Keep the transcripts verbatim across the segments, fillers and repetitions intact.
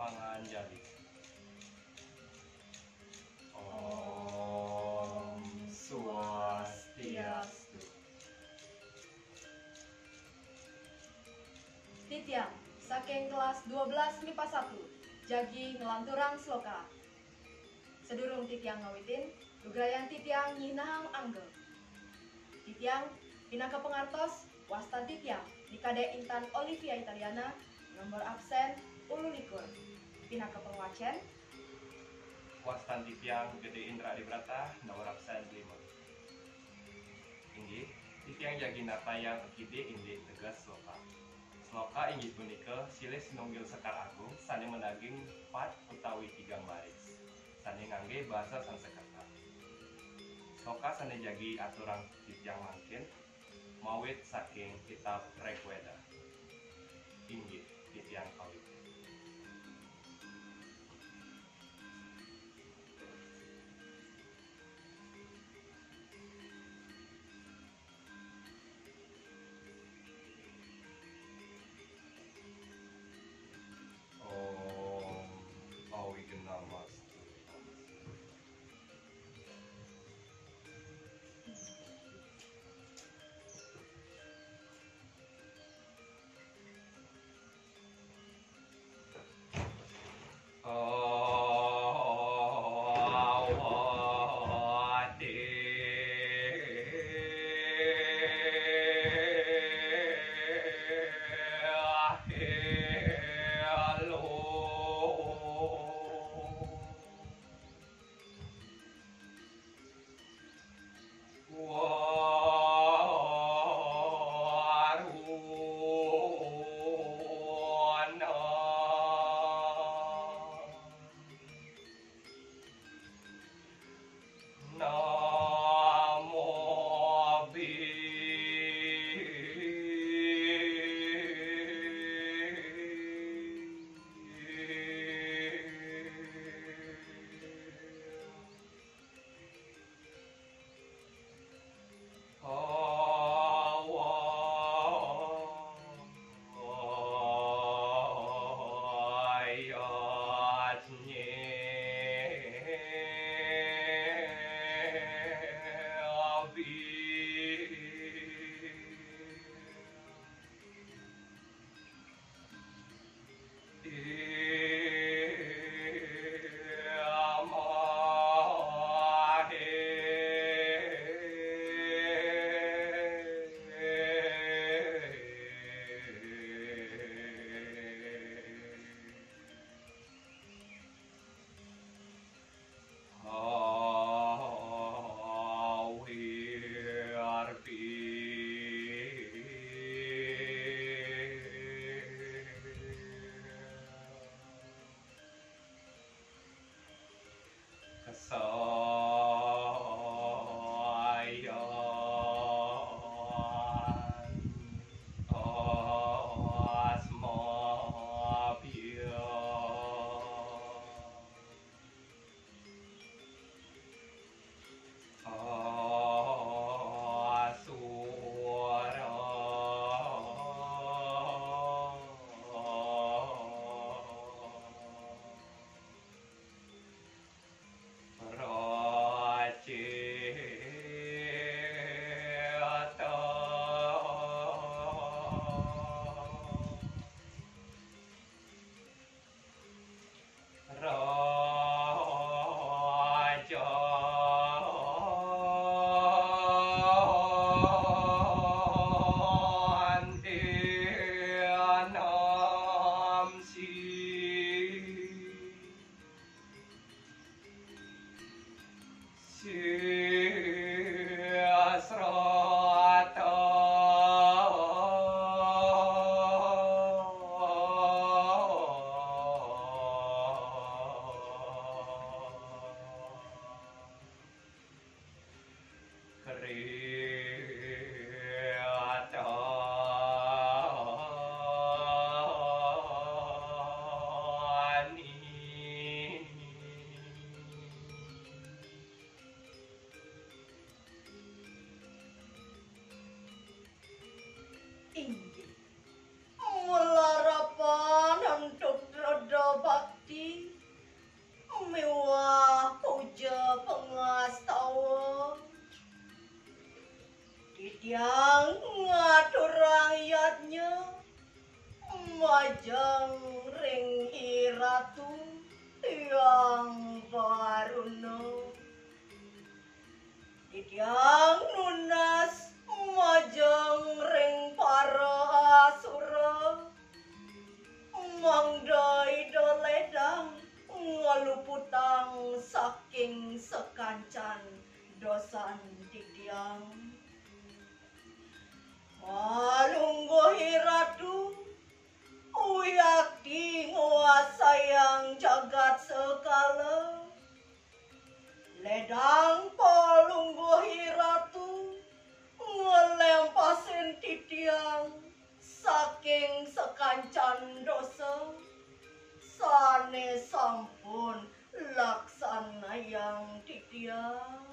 Panganjali. Om Swastiastu. Titiang, saking kelas dua belas mipa satu, jagi nglanturang sloka. Sedurung titiang ngawitin, lugrayang titiang nyinahang angga. Titiang, pinaka pangartos, wastan titiang, Ni Kadek Intan Olivia Italiana, nomor absen, ulu likur. Pinaka pangwacen. Wastan titiang, Gede Indra Dibrata, nomor absen, lima. Inggih, titiang jagi nartayang indik-indik teges sloka. Sloka inggih punika silih sinunggil sekar agung sane madaging pat utawi tigang baris, sane ngangge basa Sansekerta. Sloka sane jagi aturang titiang mangkin mawit saking kitab Rig Weda. Inggih, titiang kawit. Om Awignamastu. Inggih. Mula rapan untuk roda bak Tiang ngaturang yadnya majeng ring I Ratu Hyang Baruna. Titiang nunas majeng ring para asura, mangda Ida ledang ngluputang saking sakancan dosan titiang. Malungguh I Ratu, wiakti nguasayang jagat sekala. Ledang Palungguh I Ratu nglempasin titiang saking sakancan dosa sane sampun laksanayang titiang.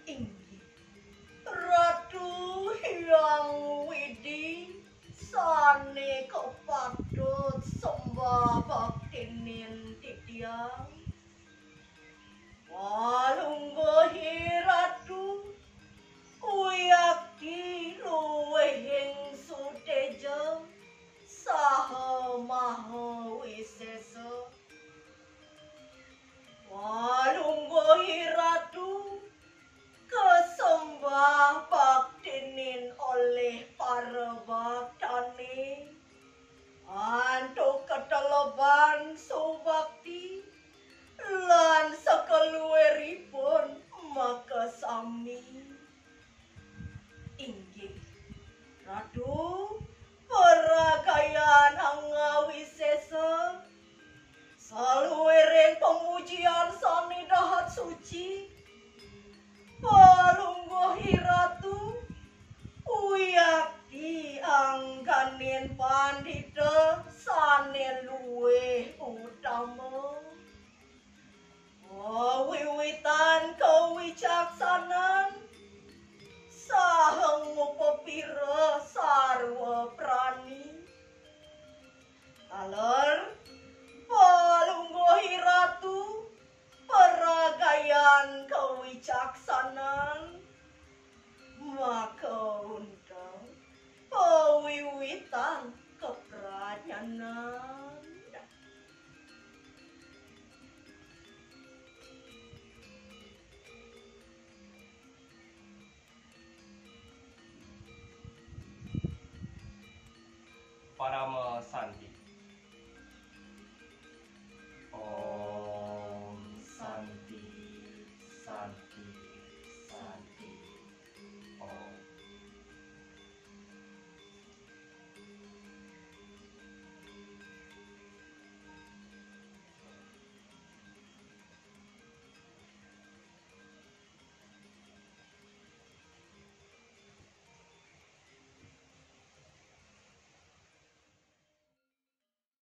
Inggih, Ratu Hyang Widi sane kapatut sembah baktinin titiang. Palungguh I Ratu, wiakti luwihing Baktane antuk keteleban subakti lan sakaluiripun makasami. Inggih, Ratu, paragayan angawisesa, saluiring pamujian sane dahat suci, palungguh Iratu, wiakti angganin pandita sane luwih utama. Wiwitan kawicaksanan saha ngupapira sarwa prani. Taler, palungguh Iratu, paragayan kawicaksanan, maka unteng pawiwitan kapradnyanan. Parama Santi. Om